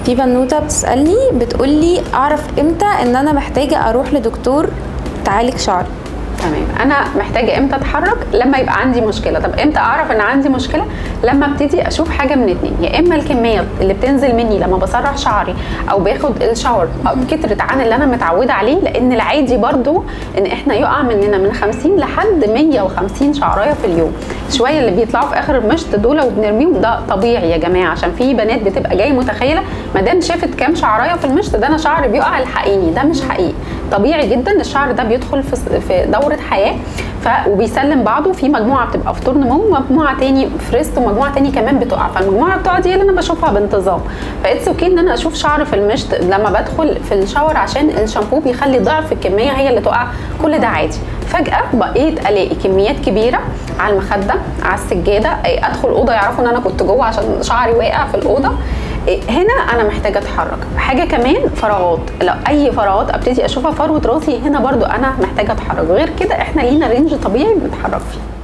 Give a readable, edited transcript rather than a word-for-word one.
في بنوته بتسالني بتقولي اعرف امتى ان انا محتاجه اروح لدكتور تعالج شعري؟ تمام، انا محتاجه امتى اتحرك؟ لما يبقى عندي مشكلة. طب امتى اعرف ان عندي مشكلة؟ لما ابتدي اشوف حاجة من اتنين، يا اما الكمية اللي بتنزل مني لما بسرح شعري او باخد ال shower كترت عن اللي انا متعوده عليه، لان العادي برضو ان احنا يقع مننا من 50 لحد 150 شعرايه في اليوم. شوية اللي بيطلعوا في اخر المشط دول وبنرميهم ده طبيعي يا جماعة، عشان في بنات بتبقى جاية متخيله ما دام شافت كام شعرايه في المشط ده انا شعري بيقع الحقيني، ده مش حقيقي. طبيعي جدا الشعر ده بيدخل في دوره حياة وبيسلم بعضه. في مجموعة بتبقى في طور نمو، ومجموعة تاني في rest، ومجموعة تاني كمان بتقع. فالمجموعه اللي بتقع دي اللي انا بشوفها بانتظام. ف it's okay ان انا اشوف شعر في المشط لما بدخل في ال shower، عشان الشامبو بيخلي ضعف الكمية هي اللي تقع، كل ده عادي. فجاة بقيت الاقي كميات كبيرة على المخدة، على السجادة، ادخل اوضة يعرفوا ان انا كنت جوه عشان شعري واقع في الاوضة. هنا انا محتاجه اتحرك. حاجة كمان فراغات، لو اي فراغات ابتدي اشوفها فروه راسي، هنا برضو انا محتاجه اتحرك. غير كده احنا لينا range طبيعي بنتحرك فيه.